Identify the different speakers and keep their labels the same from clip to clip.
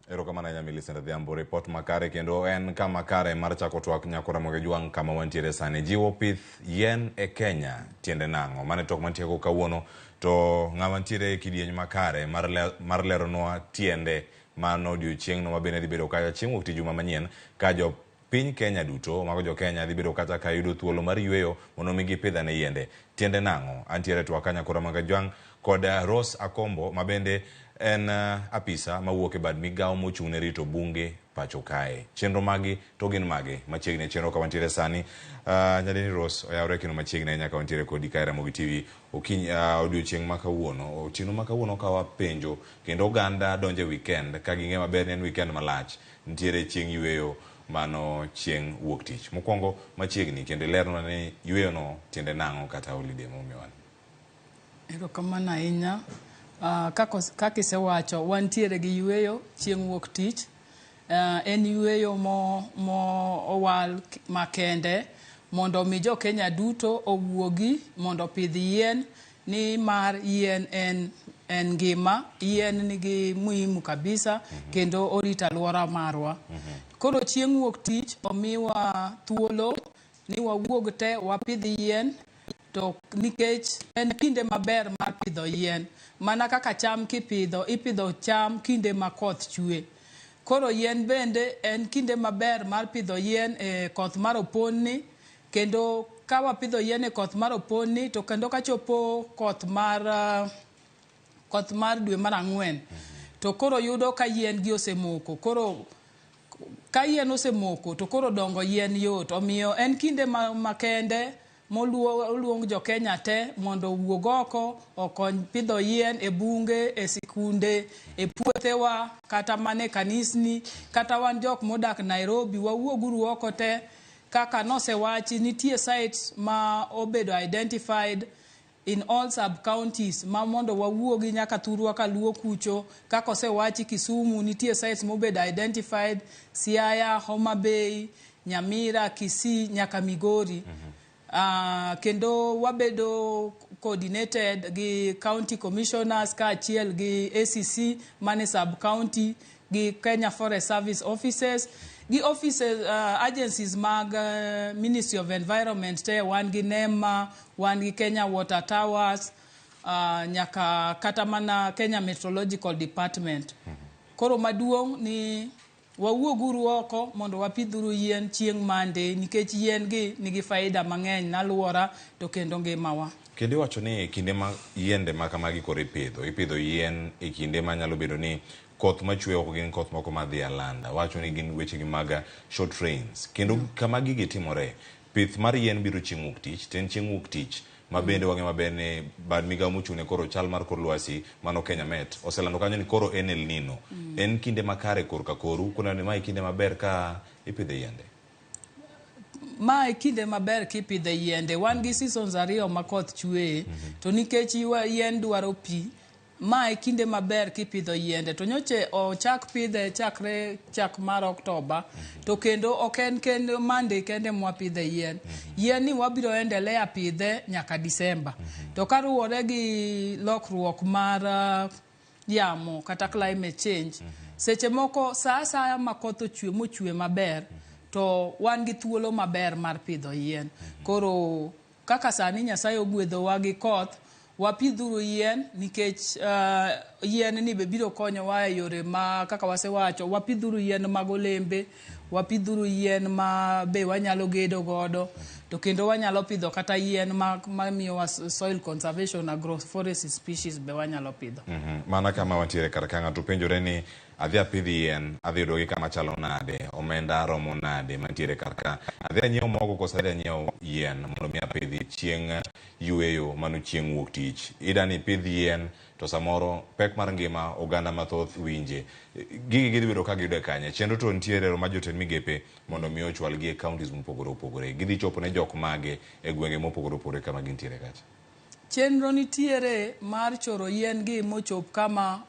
Speaker 1: Erokamano ahinya Millicent Adhiambo, ripot makare kendo en kama kare mar chako twak nyako Ramogi Jwang' kama wantiere sani. Jiwo pith yien e Kenya tiende nang'o? Mano e twak mantieko kawuono to ng'ama ntiere e kidieny makare mar, le, mar leronwa tiende mano odiochieng'no ma bende dhi bedo kacha chieng' wuok tich juma manyien ka jo Piny Kenya duto, mago jo Kenya dhi bedo kacha ka yudo thuolo mar yueyo mondo mi gipidh ane yiende. Tiende nang'o? Antiere e twak ka Nyakora Magajwang' kod Rose Akombo ma bende en apisa mawuok e bad migawo mochung' ne rito bunge pacho kae. Chenro magi to gin mage? Machiegni e chenro ka wantiere sani. Nyadendi Rose oyawre kendo machiegni ahinya ka wantiere kodi kae Ramogi TV okinyi odiochieng' ma kawuono. Otieno ma kawuono ka wapenjo kendo oganda donjo e weekend ka ging'e maber ni en weekend malach. Nitiere chieng' yueyo mano chieng' wuok tich. Mokwongo machiegni kendo ilernwa ni yueyo no tiende nang'o kata holiday momiwani.
Speaker 2: Erokamano ahinya. Uh, kaka isewacho, wantiere gi yueyo chieng' wuok tich. En yueyo mo, mo owal makende mondo omi jo Kenya duto owuogi mondo opidh yien ni mar yien en en ngima, yien nigi muhimu kabisa kendo orito alwora marwa. Koro chieng' wuok tich omiwa thuolo ni wawuog te wapidh yien to nikech en kinde maber mar pidho yien. Mana kaka cham kipidho, ipidho cham kinde ma koth chwe. Koro yien bende en kinde maber mar pidho yien e koth mar opon ni Kendo ka wapidho yien e koth mar oponi to kendo kachopo koth mar koth mar dwe mar ang'wen to koro yudo ka yien gi osemoko. Koro ka yien osemoko to koro dongo yien yot. Omiyo en kinde makende moluong jo Kenya te mondo owuog oko okony pidho yien e bunge, e sikunde, e puothewa, kata mana e kanisni, kata wan jok modak Nairobi wawuoguru oko te. Kaka nosewachi, nitie sites ma obedo identified in all sub counties ma mondo wawuogi nyaka thurwa kaluo kucho. Kaka osewachi Kisumu nitie sites mobedo identified, Siaya, Homa Bay, Nyamira, Kisii nyaka Migori. Kendo wabedo coordinated gi county commissioners kaachiel gi ACC mane sub county gi Kenya Forest Service offices gi offices, agencies mag Ministry of Environment te wan gi NEMA, wan gi Kenya Water Towers, nyaka kata mana Kenya Meteorological Department. Koro maduong' ni Wawuoguru oko mondo wapidhuru yien chieng' Monday nikech yien gi nigi faida mang'eny ne aluora to kendo ngimawa.
Speaker 1: Kendo iwacho ni e kinde ma yiende ma kamagi koro ipidho, ipidho yien e kinde ma nyalo bedo ni koth machwe ok gin koth moko madhi alanda. Wacho ni gin wechegi mag short rains. Kendo kama gigi timore, pith mar yien biro chieng' wuok tich, to en chieng' wuok tich ma bende wang'eyo maber ni bad migawo mochung' ne koro chal mar kor lwasi mano Kenya Met oselando kanyo ni koro en El Nino. En kinde makare korka koru kuneno ni mae kinde maber ka ipidhe yiende.
Speaker 2: Ma e kinde maber kipidhe yiende. Wan gi seasons ariyo ma koth chweye. To nikech yien dwaro pi, Ma e kinde maber kipidho yiende. To nyoche ochak pidhe chakre chak mar Oktoba. To kendo ok en kend Monday kende mwapidhe yien. Yien ni wabiro endelea pidhe nyaka Disemba. To kaluwore gi lokruok mar yamo kata climate change, seche moko sa asaya ma koth ochwe mochwe maber, to wan gi thuolo maber mar pidho yien. Koro Kaka sani Nyasaye ogwedhowa gi koth, wapidhuru yien nikech yien ni be biro konyowa e yore ma kaka wasewacho, wapidhuru yien mag olembe, wapidhuru yien ma be wanyalo gedo godo, to kendo wanyalo pidho kata yien ma mamiyowa soil conservation, agroforestry species be wanyalo pidho.
Speaker 1: Mana kama wantiere kar ka ng'ato penjore ni adhi apidh yien, adhi yudogi kama chalo nade, omenda romo nade mantiere kar ka. Adhi anyiew mogo koso adhi anyiew yien mondo mi apidhi chieng' yueyo mano chieng' wuok tich. Ida ni ipidh yien to samoro pek mar ngima oganda mathoth winje. Gigi gidhi bedo ka giyude kanye? Chenro to nitiere ma jotend migepe mondo mi ochwalgi e counties mopogore opogore. Gidhi chopo ne jok mage e gwenge mopogore opogore kama gintiere kacha.
Speaker 2: Chenro nitiere mar choro yien gi mochop kama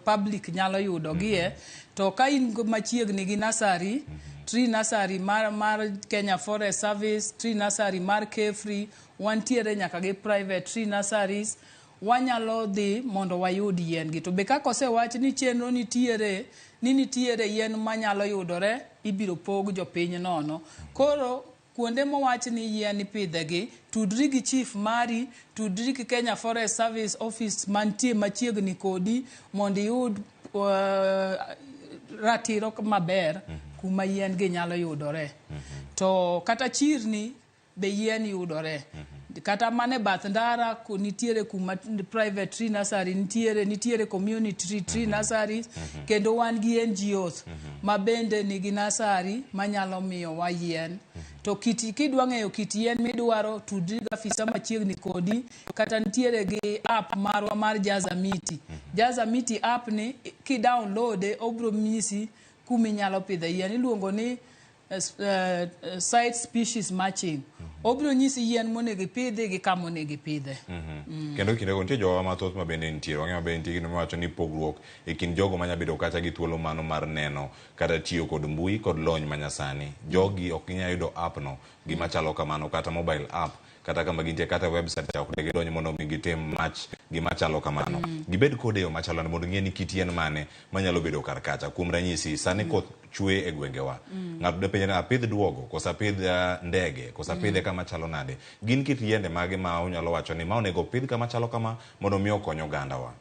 Speaker 2: public nyalo yudo gie. To ka in machiegni gi nursery, tree nursery mar Kenya Forest Service, tree nursery mar KEFRI, wantiere nyaka gi private tree nurseries. Wanyalo dhi mondo wayud yien gi. To be kaka osewach ni chenro nitiere ni nitiere yien manyalo yudore ibiro pog jopiny nono. Koro kuonde mowach ni yien ipidhe gi, tudri gi chief mari, tudri gi Kenya Forest Service office mantie machiegni kodi mondo iyud ratiro maber kuma yien gi nyalo yudore. To kata chirni be yien yudore. Kata mana e bath ndara nitiere kuma private tree nursery nitiere, nitiere community tree nurseries, kendo wan gi NGOs ma bende nigi nursery manyalo miyowa yien. To kit kidwa ng'eyo kit yien midwaro, tudri gi afisa machiegni kodi, kata nitiere gi app marwa mar Jaza Miti. Jaza Miti app ni ki-download obiro nyisi kuminyalo pidhe yien. Iluongo ni site species matching. Obiro nyisi yien monego ipidhi gi kama onego ipidhe.
Speaker 1: Kendo kindego nitie jowa mathoth ma bende nitie wang'eyo maber nitie gino miwacho ni pogruok e kind jogo manya bedo kacha gi thuolo mano mar neno kata tiyo kod mbui kod lony manyasani. Jogi ok ginyal yudo app no gima chalo kamano kata mobile app kata kama gintie kata website cha ok gidonj mondo mi gitim match gima chalo kamano. Gibed kode e yo machalo nade mondo ging'e ni kit yien mane manyalo bedo kar kacha. Kuom ranyisi sani koth chwe e gwengewa. Ng'ato de penje ni apidh duogo koso apidh ndege koso apidhe kama chalo nade. Gin kit yiende mage ma unyalo wacho ni ma onego opidh kama chalo kama mondo mi okony ogandawa?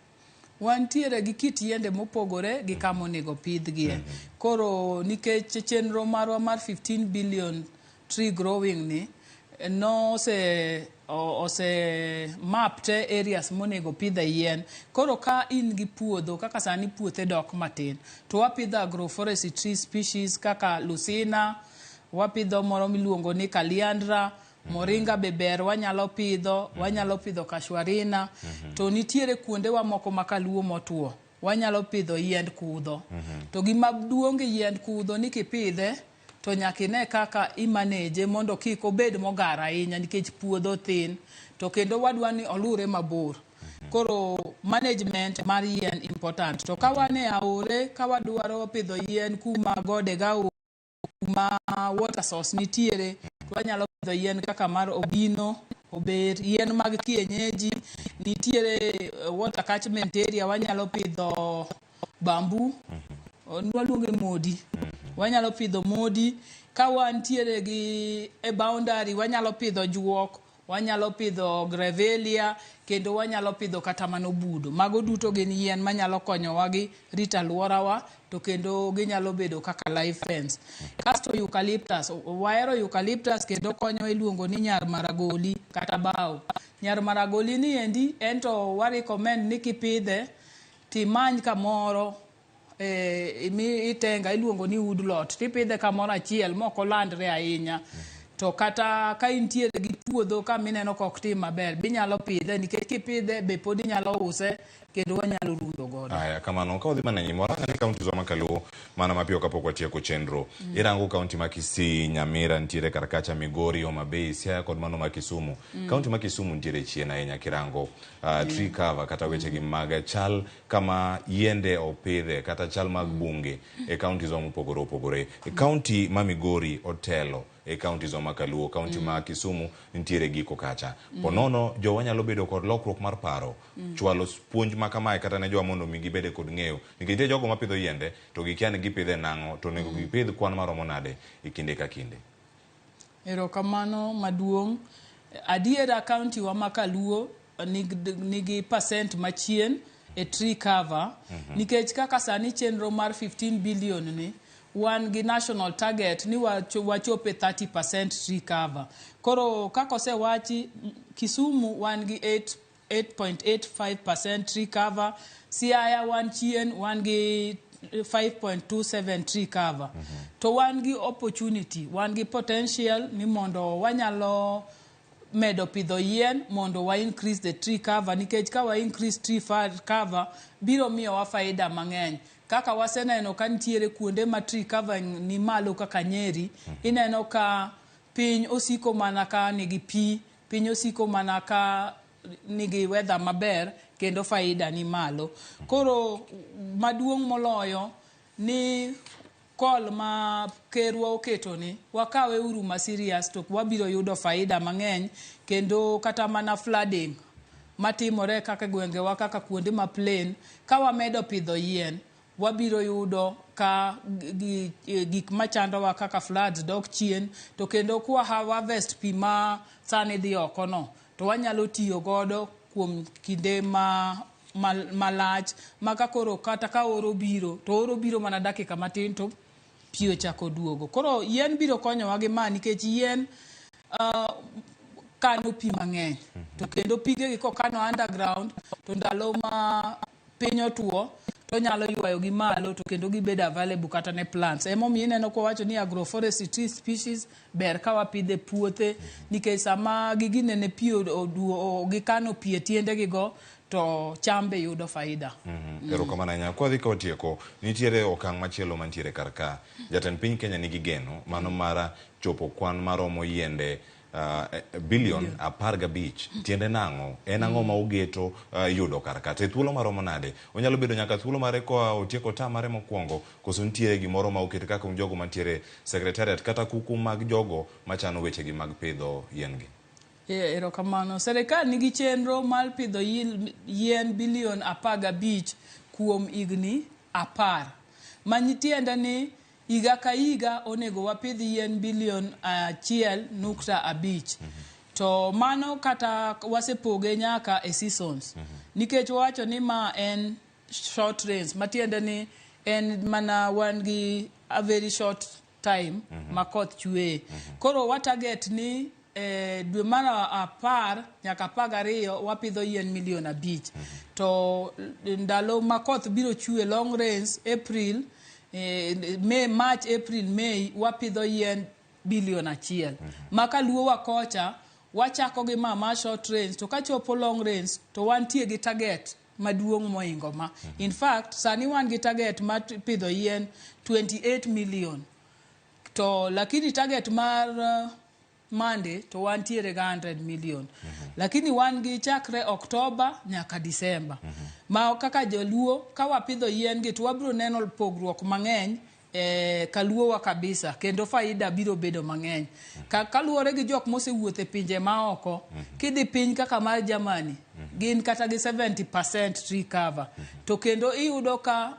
Speaker 2: Wantiere gi kit yiende mopogore gi kama onego pidhgie. Koro nikech chenro marwa mar 15 billion tree growing ni no ose map te areas monego pidhe yien. Koro ka in gi puodho kaka sani puothe dok matin to wapidho agroforestry tree species kaka lucina, wapidho moro miluongo ni calliandra, moringa be ber wanyalo pidho, wanyalo pidho casuarina. To nitiere kuondewa moko ma kaluo motuo, wanyalo pidho yiend kudho. To gima duong' gi yiend kudho ni kipidhe to nyaka ine kaka i-manage mondo kik obed mogar ahinya nikech puodho thin. To kendo wadwa ni olure mabor. Koro management mar yien important. To ka wan e aore, ka wadwaro pidho yien kuma gode ga kuma water source nitiere, to wanyalo pidho yien kaka mar obino, ober, yien mag kienyeji, nitiere water catchment area wanyalo pidho bamboo, waluonge modi. Wanyalo pidho modi. Ka wantiere gi e boundary wanyalo pidho juok, wanyalo pidho grevillea, kendo wanyalo pidho kata mana obudo. Mago duto gin yien manyalo konyowa gi rito alworawa to kendo ginyalo bedo kaka live fence. Kasto eucalyptus, wahero eucalyptus kendo konyo iluongo ni nyar maragoli kata bao. Nyar maragoli ni endi en to wa recommend ni kipidhe timany kamoro mi itenga iluongo ni woodlot tipidhe kamoro achiel mok olandre ahinya. To kata ka intiere gi puodho kama ineno ka ok tim maber binyalo pidhe nikech kipidhe be pod inyalo use kendo wanyalo rundo godo.
Speaker 1: Aya, kamano ka wadhi mana nyime warang ane counties wa makaluo mana mapiyo kapok watieko chenro. Irango county ma Kisii, Nyamira nitiere kar kacha, Migori, Homa Bay, Siaya kod mano ma Kisumu. County ma Kisumu nitiere chien ahinya kirango tree cover kata weche gi mag chal kama yiende opidhe kata chal mag bunge e counties wa mopogore opogore. E county ma Migori otelo e counties wa makaluo, county ma Kisumu nitiere giko kacha. Po nono jowa nyalo bedo kod lokruok mar paro chwalo puonj ma kamae kata ne jowa mondo mi gibede kod ng'eyo nikech nitie jogo mapidho yiende to gikia ni gipidhe nang'o to onego gipidh kwan maromo nade e kinde ka kinde.
Speaker 2: Erokamano maduong'. Adiera county wa ma Kaluo nigi percent machien e tree cover nikech kaka sani chenro mar 15 billion ni wan gi national target ni wachop e 30% tree cover. Koro kaka osewachi Kisumu wan gi 8 8.85% tree cover, Siaya wan chien wan gi 5.27 tree cover. To wan gi opportunity, wan gi potential ni mondo wanyalo medo pidho yien mondo wa increase the tree cover nikech ka wa increase tree cover biro miyowa faida mang'eny. Kaka waseneno ka nitiere kuonde ma tree cover ni malo kaka Nyeri, ineno ka piny osiko mana ka nigi pi, piny osiko mana ka nigi weather maber kendo faida ni malo. Koro maduong' moloyo ni call ma kerwa oketo ni wakawe uru ma serious to wabiro yudo faida mang'eny kendo kata mana flooding matimore kaka gwengewa kaka kuonde ma plain, ka wamedo pidho yien, wabiro yudo ka gik machandowa kaka floods dok chien, to kendo kwa harvest pi ma sani dhi oko no, to wanyalo tiyo godo kuom kinde malach ma ka koro kata ka oro biro, to oro biro mana dakika matin to pi ochako duogo. Koro yien biro konyowa gi ma nikech yien kano pi mang'eny. To kendo pigegi kokano underground, to ndalo ma piny otuo, to nyalo ywayo gi malo to kendo gibedo available kata ne plants. Emomiyo ineno kwawacho ni agroforestry tree species ber ka wapidhe puothe nikech sama giginene pi gikano pi e tiendegi go to cham be yudo faida.
Speaker 1: Erokamano ahinya. Kwadhi ka watieko, nitiere okang' machielo mantiere kar ka. Jatend piny Kenya nigi geno mano mar chopo kwan maromo yiende bilion 15. Tiende nang'o? En ang'o ma ogeto yudo kar ka? To e thuolo maromo nade? Onyalo bedo nyaka thuolo mare koa otieko term mare mokwongo, koso nitiere gimoro ma oket kaka un jogo mantiere secretariat kata kuku mag jogo machano wechegi mag pidho yien gi?
Speaker 2: Erokamano. Serikal nigi chenro mar pidho yien bilion 15 kuom higni 10. Mantiende ni higa ka higa onego wapidh yien bilion 1.5. To mano kata wasepoge nyaka e seasons. Nikech wawacho ni ma en short rains, matiende ni en mana wan gi a very short time ma koth chweye. Koro wa target ni dwe mar 10 nyaka 12 wapidho yien milion 5. To ndalo ma koth biro chwe long rains, April, May, March, April, May, wapidho yien bilion 1. Ma kaluowa kocha, wachako gi ma short rains, to kachopo long rains, to wantie gi target maduong' moingo ma. In fact, sani wan gi target mar pidho yien 28 million. To lakini target mar Monday to wantiere ga 100 million. Lakini wan gi chakre October nyaka December. Ma kaka joluo, ka wapidho yien gi to wabiro neno pogruok mang'eny kaluowa kabisa, kendo faida biro bedo mang'eny. Kaluwore gi jok mosewuotho e pinje maoko, kidhi piny kaka mar Germany, gin kata gi 70% tree cover. To kendo iyudo ka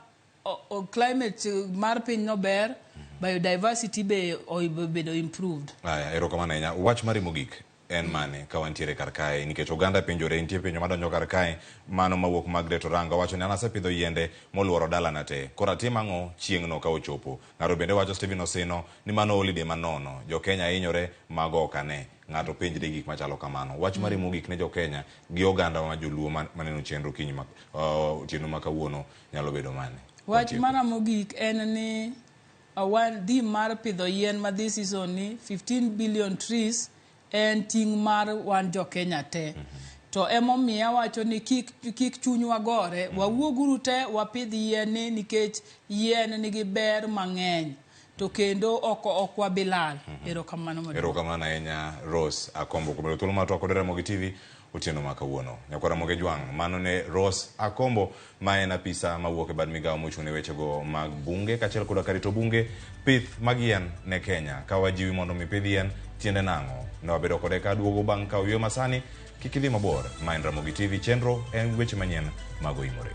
Speaker 2: climate mar piny no ber, biodiversity be obedo improved.
Speaker 1: Aya, erokamano ahinya. Wach mari mogik en mane ka wantiere kar kae? Nikech oganda penjore, nitie penjo madonjo kar kae, mano mawuok Margaret Oranga wacho ni an asepidho yiende moluoro dalana te. Koro atim ang'o chieng'no ka ochopo? Ng'ato bende wacho Stephen Osino ni mano holiday manono. Jo Kenya hinyore, mago ok ane. Ng'ato penjre gik machalo kamano. Wach mari mogik ne jo Kenya gi oganda ma joluo maneno chenro kinyi ma otieno ma kawuono nyalo bedo mane?
Speaker 2: Wach mara mogik en ni wan dhi mar pidho yien ma this season ni 15 billion trees en ting' mar wan jo Kenya te. To emomiyo awacho ni kik chunywa gore, wawuoguru te wapidh yien ni nikech yien nigi ber mang'eny. To kendo ok wabilal. Erokamano maduong'.
Speaker 1: Erokamano ahinya Rose Akombo kuom thuolo mar twak kod Ramogi TV otieno ma kawuono. Nyakwar Ramogi Jwang', mano ne Rose Akombo ma en apisa mawuok e bad migawo mochung' ne wechego mag bunge kaachiel koda karito bunge pith mag yien ne Kenya. Ka wajiwi mondo mi pidh yien, tiende nang'o? Ne wabedo kode ka duogo bang' kawo yweyo masani, kik idhi mabor. Ma en Ramogi TV, chenro en weche manyien mag Oimore.